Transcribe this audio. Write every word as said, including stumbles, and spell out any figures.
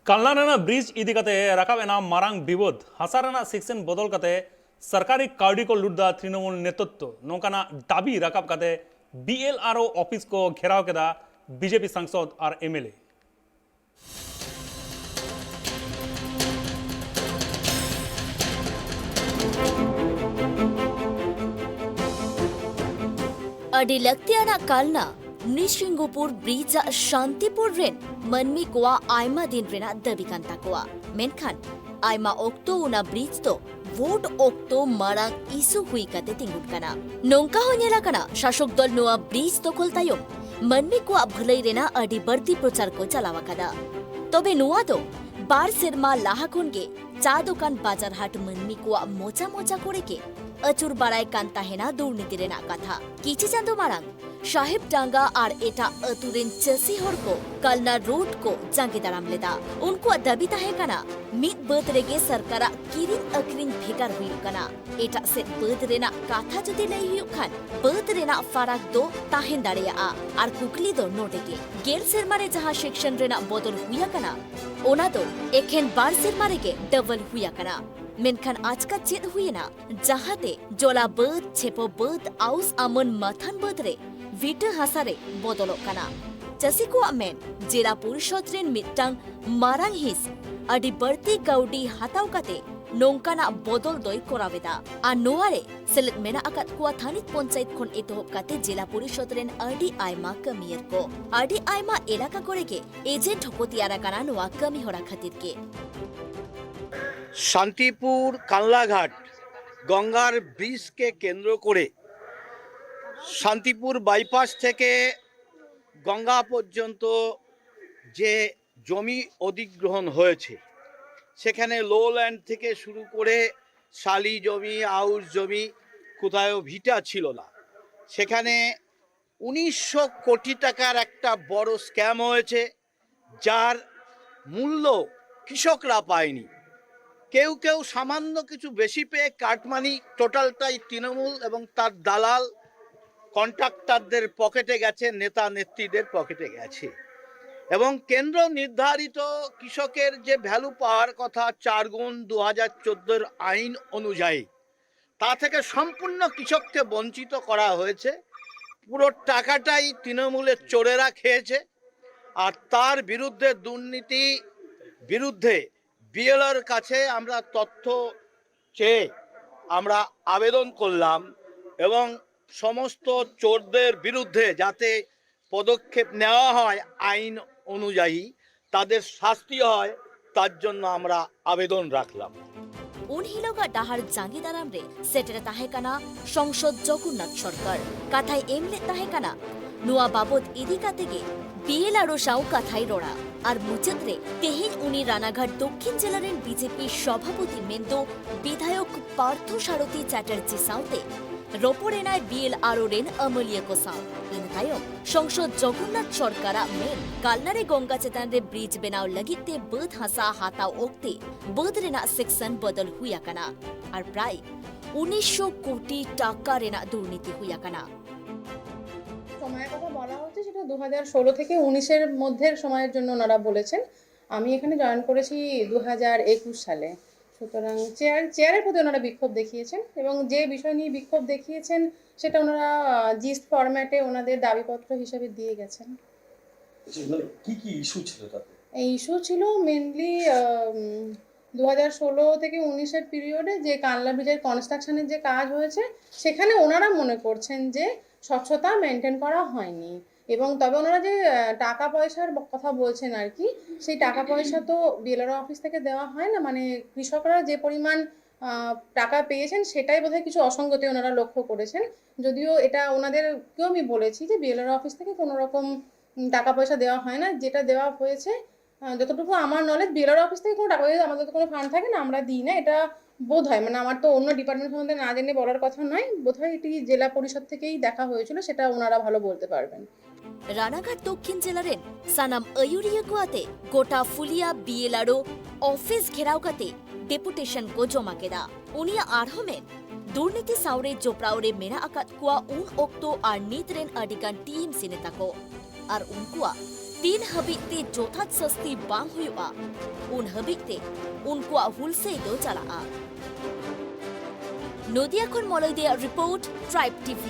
ᱠᱟᱞᱱᱟ ᱨᱮᱱᱟᱜ ᱵᱨᱤᱡᱽ ᱤᱫᱤ ᱠᱟᱛᱮ ᱨᱟᱠᱟᱵ ᱮᱱᱟ ᱢᱟᱨᱟᱝ ᱵᱤᱵᱟᱹᱫ᱾ ᱦᱟᱥᱟ ᱨᱮᱱᱟᱜ ᱥᱮᱠᱥᱚᱱ ᱵᱚᱫᱚᱞ ᱠᱟᱛᱮ ᱥᱚᱨᱠᱟᱨᱤ ᱠᱟᱹᱣᱰᱤ ᱠᱚ ᱞᱩᱴ ᱮᱫᱟ ᱛᱨᱤᱱᱚᱢᱩᱞ ᱱᱮᱛᱨᱤᱛᱵ᱾ ᱱᱚᱝᱠᱟᱱᱟᱜ ᱫᱟᱹᱵᱤ ᱨᱟᱠᱟᱵ ᱠᱟᱛᱮ ᱵᱤᱹᱮᱞᱹᱟᱨᱹᱳ ᱚᱯᱷᱤᱥ ᱠᱚ ᱜᱷᱮᱨᱟᱣ ᱠᱮᱫᱟ ᱵᱤᱡᱮᱯᱤ ᱥᱟᱝᱥᱚᱫ ᱟᱨ ᱮᱢᱹᱮᱞᱹᱮ᱾ ᱟᱹᱰᱤ ᱞᱟᱹᱠᱛᱤᱭᱟᱱᱟᱜ ᱠᱟᱞᱱᱟ ᱱᱨᱤᱥᱤᱝᱦᱚᱯᱩᱨ ᱵᱨᱤᱡᱽ ᱟᱜ ᱥᱟᱱᱛᱤᱯᱩᱨ ᱨᱮᱱ ᱢᱟᱹᱱᱢᱤ ᱠᱚᱣᱟᱜ ᱟᱭᱢᱟ ᱫᱤᱱ ᱨᱮᱱᱟᱜ ᱫᱟᱹᱵᱤ ᱠᱟᱱ ᱛᱟᱠᱚᱣᱟ, ᱢᱮᱱᱠᱷᱟᱱ ᱟᱭᱢᱟ ᱚᱠᱛᱚ ᱚᱱᱟ ᱵᱨᱤᱡᱽ ᱫᱚ ᱵᱷᱳᱴ ᱚᱠᱛᱚ ᱢᱟᱨᱟᱝ ᱤᱥᱩ ᱦᱩᱭ ᱠᱟᱛᱮ ᱛᱤᱸᱜᱩᱱ ᱠᱟᱱᱟ᱾ ᱱᱚᱝᱠᱟ ᱦᱚᱸ ᱧᱮᱞ ᱟᱠᱟᱱᱟ, ᱥᱟᱥᱚᱠ ᱫᱚᱞ ᱱᱚᱣᱟ ᱵᱨᱤᱡᱽ ᱫᱚᱠᱷᱚᱞ ᱛᱟᱭᱚᱢ ᱢᱟᱹᱱᱢᱤ ᱠᱚᱣᱟᱜ ᱵᱷᱟᱹᱞᱟᱹᱭ ᱨᱮᱱᱟᱜ ᱟᱹᱰᱤ ᱵᱟᱹᱲᱛᱤ ᱯᱨᱚᱪᱟᱨ ᱠᱚ ᱪᱟᱞᱟᱣ ᱟᱠᱟᱫᱟ᱾ ᱛᱚᱵᱮ ᱱᱚᱣᱟ ᱫᱚ ᱵᱟᱨ ᱥᱮᱨᱢᱟ ᱞᱟᱦᱟ ᱠᱷᱚᱱ ᱜᱮ ᱪᱟ ᱫᱚᱠᱟᱱ, ᱵᱟᱡᱟᱨ ᱦᱟᱴ ᱢᱟᱹᱱᱢᱤ ᱠᱚᱣᱟᱜ ᱢᱚᱪᱟ ᱢᱚᱪᱟ ᱠᱚᱨᱮ ᱜᱮ ᱟᱹᱪᱩᱨ ᱵᱟᱲᱟᱭ ᱠᱟᱱ ᱛᱟᱦᱮᱱᱟ ᱫᱩᱨᱱᱤᱛᱤ ᱨᱮᱱᱟᱜ ᱠᱟᱛᱷᱟ᱾ ᱠᱤᱪᱷᱤ ᱪᱟᱸᱫᱚ ᱢᱟᱲᱟᱝ ᱥᱟᱦᱮᱵ ᱰᱟᱝᱜᱟ ᱟᱨ ᱮᱴᱟᱜ ᱟᱹᱛᱩ ᱨᱮᱱ ᱪᱟᱹᱥᱤ ᱦᱚᱲ ᱠᱚ ᱠᱟᱞᱱᱟ ᱨᱳᱰ ᱠᱚ ᱡᱟᱸᱜᱮ ᱫᱟᱨᱟᱢ ᱞᱮᱫᱟ᱾ ᱩᱱᱠᱩᱣᱟᱜ ᱫᱟᱹᱵᱤ ᱛᱟᱦᱮᱸ ᱠᱟᱱᱟ, ᱢᱤᱫ ᱵᱟᱹᱫᱽ ᱨᱮᱜᱮ ᱥᱚᱨᱠᱟᱨᱟᱜ ᱠᱤᱨᱤᱧ ᱟᱹᱠᱷᱨᱤᱧ ᱵᱷᱮᱜᱟᱨ ᱦᱩᱭᱩᱜ ᱠᱟᱱᱟ᱾ ᱮᱴᱟᱜ ᱥᱮᱫ ᱵᱟᱹᱫᱽ ᱨᱮᱱᱟᱜ ᱠᱟᱛᱷᱟ ᱡᱩᱫᱤ ᱞᱟᱹᱭ ᱦᱩᱭᱩᱜ ᱠᱷᱟᱱ, ᱵᱟᱹᱫᱽ ᱨᱮᱱᱟᱜ ᱯᱷᱟᱨᱟᱠ ᱫᱚ ᱛᱟᱦᱮᱸ ᱫᱟᱲᱮᱭᱟᱜᱼᱟ᱾ ᱟᱨ ᱠᱩᱠᱞᱤ ᱫᱚ ᱱᱚᱰᱮ ᱜᱮ, ᱜᱮᱞ ᱥᱮᱨᱢᱟ ᱨᱮ ᱡᱟᱦᱟᱸ ᱥᱮᱠᱥᱚᱱ ᱨᱮᱱᱟᱜ ᱵᱚᱫᱚᱞ ᱦᱩᱭ ᱟᱠᱟᱱᱟ, ᱚᱱᱟ ᱫᱚ ᱮᱠᱷᱮᱱ ᱵᱟᱨ ᱥᱮᱨᱢᱟ ᱨᱮᱜᱮ ᱰᱚᱵᱚᱞ ᱦᱩᱭ ᱟᱠᱟᱱᱟ᱾ ᱢᱮᱱᱠᱷᱟᱱ ᱟᱪᱠᱟ ᱪᱮᱫ ᱦᱩᱭᱮᱱᱟ, ᱡᱟᱦᱟᱸᱛᱮ ᱡᱚᱞᱟ ᱵᱟᱹᱫᱽ, ᱪᱷᱮᱯᱚ ᱵᱟᱹᱫᱽ, ᱟᱣᱩᱥ ᱟᱢᱟᱹᱱ ᱢᱟᱛᱷᱟᱱ ᱵᱟᱹᱫᱽ ᱨᱮ ᱵᱷᱤᱴᱟᱹ ᱦᱟᱥᱟ ᱨᱮ ᱵᱚᱫᱚᱞᱚᱜ ᱠᱟᱱᱟ? ᱪᱟᱹᱥᱤ ᱠᱚᱣᱟᱜ ᱢᱮᱱ, ᱡᱮᱞᱟ ᱯᱚᱨᱤᱥᱚᱫᱽ ᱨᱮᱱ ᱢᱤᱫᱴᱟᱝ ᱢᱟᱨᱟᱝ ᱦᱤᱸᱥ ᱟᱹᱰᱤ ᱵᱟᱹᱲᱛᱤ ᱠᱟᱹᱣᱰᱤ ᱦᱟᱛᱟᱣ ᱠᱟᱛᱮ ᱱᱚᱝᱠᱟᱱᱟᱜ ᱵᱚᱫᱚᱞ ᱫᱚᱭ ᱠᱚᱨᱟᱣ ᱮᱫᱟ᱾ ᱟᱨ ᱱᱚᱣᱟ ᱨᱮ ᱥᱮᱞᱮᱫ ᱢᱮᱱᱟᱜ ᱟᱠᱟᱫ ᱠᱚᱣᱟ ᱛᱷᱟᱹᱱᱤᱛ ᱯᱚᱧᱪᱟᱭᱮᱛ ᱠᱷᱚᱱ ᱮᱛᱚᱦᱚᱵ ᱠᱟᱛᱮ ᱡᱮᱞᱟ ᱯᱚᱨᱤᱥᱚᱫᱽ ᱨᱮᱱ ᱟᱹᱰᱤ ᱟᱭᱢᱟ ᱠᱟᱹᱢᱤᱭᱟᱹ ᱠᱚ᱾ ᱟᱹᱰᱤ ᱟᱭᱢᱟ ᱮᱞᱟᱠᱟ ᱠᱚᱨᱮ ᱜᱮ ᱮᱡᱮᱱᱴ ᱦᱚᱸᱠᱚ ᱛᱮᱭᱟᱨ ᱟᱠᱟᱱᱟ ᱱᱚᱣᱟ ᱠᱟᱹᱢᱤ ᱦᱚᱨᱟ ᱠᱷᱟᱹᱛᱤᱨ ᱜᱮ᱾ ᱥᱟᱱᱛᱤᱯᱩᱨ ᱠᱟᱞᱱᱟᱜᱷᱟᱴ গঙ্গার ব্রিজকে কেন্দ্র করে শান্তিপুর বাইপাস থেকে গঙ্গা পর্যন্ত যে জমি অধিগ্রহণ হয়েছে, সেখানে লো ল্যান্ড থেকে শুরু করে শালি জমি, আউশ জমি, কোথাও ভিটা ছিল না। সেখানে উনিশশো কোটি টাকার একটা বড় স্ক্যাম হয়েছে, যার মূল্য কৃষকরা পায়নি। কেউ কেউ সামান্য কিছু বেশি পেয়ে কাটমানি, টোটালটাই তৃণমূল এবং তার দালাল কন্ট্রাক্টরদের পকেটে গেছে, নেতা নেত্রীদের পকেটে গেছে। এবং কেন্দ্র নির্ধারিত কৃষকের যে ভ্যালু পাওয়ার কথা চার গুণ দু হাজার চোদ্দোর আইন অনুযায়ী, তা থেকে সম্পূর্ণ কৃষককে বঞ্চিত করা হয়েছে। পুরো টাকাটাই তৃণমূলের চোরেরা খেয়েছে। আর তার বিরুদ্ধে, দুর্নীতি বিরুদ্ধে, বিএলআর কাছে আমরা তথ্য চেয়ে আমরা আবেদন করলাম এবং সমস্ত চোরদের বিরুদ্ধে যাতে পদক্ষেপ নেওয়া হয় আইন অনুযায়ী, তাদের শাস্তি হয়, তার জন্য আমরা আবেদন রাখলাম। ᱩᱱ ᱦᱤᱞᱳᱜᱟᱜ ᱰᱟᱦᱟᱨ ᱡᱟᱸᱜᱮ ᱫᱟᱨᱟᱢ ᱨᱮ ᱥᱮᱴᱮᱨ ᱛᱟᱦᱮᱸ ᱠᱟᱱᱟ ᱥᱚᱝᱥᱚᱫ ᱡᱚᱜᱚᱱᱱᱟᱛᱷ ᱥᱚᱨᱠᱟᱨ᱾ ᱠᱟᱛᱷᱟᱭ ᱮᱢ ᱞᱮᱫ ᱛᱟᱦᱮᱸ ᱠᱟᱱᱟ ᱱᱚᱣᱟ ᱵᱟᱵᱚᱛ ᱤᱫᱤ ᱠᱟᱛᱮ ᱜᱮ ᱵᱤᱮᱞᱟᱨᱳ ᱥᱟᱶ ᱠᱟᱛᱷᱟᱭ ᱨᱚᱲᱟ᱾ ᱟᱨ ᱢᱩᱪᱟᱹᱫ ᱨᱮ ᱛᱮᱦᱮᱧ ᱩᱱᱤ ᱨᱟᱱᱟᱜᱷᱟᱴ ᱫᱚᱠᱠᱷᱤᱱ ᱡᱮᱞᱟ ᱨᱮᱱ ᱵᱤᱡᱮᱯᱤ ᱥᱚᱵᱷᱟᱯᱚᱛᱤ ᱢᱮᱱᱫᱚ ᱵᱤᱫᱷᱟᱭᱚᱠ ᱯᱟᱨᱛᱷᱚ ᱥᱟᱨᱚᱛᱷᱤ ᱪᱟᱴᱟᱨᱡᱤ ᱥᱟᱶᱛᱮ ᱨᱚᱯᱚᱲ ᱮᱱᱟᱭ ᱵᱤᱮᱞᱟᱨᱳ ᱨᱮᱱ ᱟᱹᱢᱟᱹᱞᱤᱭᱟᱹ ᱠᱚ ᱥᱟᱶ᱾ ᱤᱱᱟᱹ ᱛᱟᱭᱚᱢ ᱥᱚᱝᱥᱚᱫ ᱡᱚᱜᱚᱱᱱᱟᱛᱷ ᱥᱚᱨᱠᱟᱨᱟᱜ ᱢᱮᱱ ᱠᱟᱞᱱᱟᱨᱮ ᱜᱚᱝᱜᱟ ᱪᱮᱛᱟᱱ ᱨᱮ ᱵᱨᱤᱡᱽ ᱵᱮᱱᱟᱣ ᱞᱟᱹᱜᱤᱫ ᱛᱮ ᱵᱟᱹᱫᱽ ᱦᱟᱥᱟ ᱦᱟᱛᱟᱣ ᱚᱠᱛᱮ ᱵᱟᱹᱫᱽ ᱨᱮᱱᱟᱜ ᱥᱮᱠᱥᱚᱱ ᱵᱚᱫᱚᱞ ᱦᱩᱭ ᱟᱠᱟᱱᱟ ᱟᱨ ᱯᱨᱟᱭ ᱩᱱᱤᱥᱥᱚ ᱠᱳᱴᱤ ᱴᱟᱠᱟ ᱨᱮᱱᱟᱜ ᱫᱩᱨᱱᱤᱛᱤ ᱦᱩᱭ ᱟᱠᱟᱱᱟ᱾ সময়ের কথা বলা হচ্ছে, সেটা দু হাজার ষোলো থেকে উনিশের মধ্যের সময়ের জন্য ওনারা বলেছেন। আমি এখানে জয়েন করেছি দু হাজার একুশ সালে। সুতরাং চেয়ার চেয়ারের প্রতি ওনারা বিক্ষোভ দেখিয়েছেন এবং যে বিষয় নিয়ে বিক্ষোভ দেখিয়েছেন সেটা ওনারা জিস্ট ফরম্যাটে ওনাদের দাবিপত্র হিসেবে দিয়ে গেছেন। আচ্ছা, মানে কি কি ইস্যু ছিল তাতে? এই ইস্যু ছিল মেনলি দু হাজার ষোলো থেকে উনিশের পিরিয়ডে যে কানলা ব্রিজের কনস্ট্রাকশনের যে কাজ হয়েছে, সেখানে ওনারা মনে করছেন যে স্বচ্ছতা মেনটেন করা হয়নি। এবং তবে ওনারা যে আহ, টাকা পয়সার ব- কথা বলছেন আর কি, সেই টাকা পয়সা তো বিএলআরও অফিস থেকে দেওয়া হয় না। মানে কৃষকরা যে পরিমাণ আহ, টাকা পেয়েছেন, সেটাই বোধহয় কিছু অসঙ্গতি ওনারা লক্ষ্য করেছেন। যদিও এটা ওনাদেরকেও আমি বলেছি যে বিএলআরও অফিস থেকে কোনো রকম উম, টাকা পয়সা দেওয়া হয় না। যেটা দেওয়া হয়েছে, আহ, যতটুকু আমার নলেজ, বিএলআরও অফিস থেকে কোনো টাকা পয়সা, আমাদের তো কোনো ফান্ড থাকে না, আমরা দিই না। এটা বোধ হয়, মানে, আমার তো অন্য ডিপার্টমেন্ট সম্বন্ধে না জেনে বলার কথা নয়, বোধ হয় এটি জেলা পরিষদ থেকেই দেখা হয়েছিল, সেটা ওনারা ভালো বলতে পারবেন। ᱨᱟᱱᱟᱜᱷᱟᱴ ᱫᱚᱠᱠᱷᱤᱱ ᱡᱮᱞᱟ ᱨᱮᱱ ᱥᱟᱱᱟᱢ ᱟᱹᱭᱩᱨᱤᱭᱟᱹ ᱠᱚ ᱟᱛᱮ ᱜᱚᱴᱟ ᱯᱷᱩᱞᱤᱭᱟ ᱵᱤᱮᱞᱟᱨᱳ ᱚᱯᱷᱤᱥ ᱜᱷᱮᱨᱟᱣ ᱠᱟᱛᱮ ᱰᱮᱯᱩᱴᱮᱥᱚᱱ ᱠᱚ ᱡᱚᱢᱟ ᱠᱮᱫᱟ᱾ ᱩᱱᱤᱭᱟᱜ ᱟᱨᱦᱚᱸ ᱢᱮᱱ, ᱫᱩᱨᱱᱤᱛᱤ ᱥᱟᱶᱨᱮ ᱡᱚᱯᱲᱟᱣ ᱨᱮ ᱢᱮᱱᱟᱜ ᱟᱠᱟᱫ ᱠᱚᱣᱟ ᱩᱱ ᱚᱠᱛᱚ ᱟᱨ ᱱᱤᱛ ᱨᱮᱱ ᱟᱹᱰᱤ ᱜᱟᱱ ᱴᱤᱮᱢᱥᱤ ᱱᱮᱛᱟ ᱠᱚ᱾ ᱟᱨ ᱩᱱᱠᱩᱣᱟᱜ ᱛᱤᱱ ᱦᱟᱹᱵᱤᱡ ᱛᱮ ᱡᱚᱛᱷᱟᱛ ᱥᱟᱹᱥᱛᱤ ᱵᱟᱝ ᱦᱩᱭᱩᱜᱼᱟ, ᱩᱱ ᱦᱟᱹᱵᱤᱡ ᱛᱮ ᱩᱱᱠᱩᱣᱟᱜ ᱦᱩᱞᱥᱟᱹᱭ ᱫᱚ ᱪᱟᱞᱟᱜᱼᱟ᱾ ᱱᱚᱫᱤᱭᱟ ᱠᱷᱚᱱ ᱢᱚᱞᱚᱭ ᱫᱮᱭᱟᱜ report, Tribe T V᱾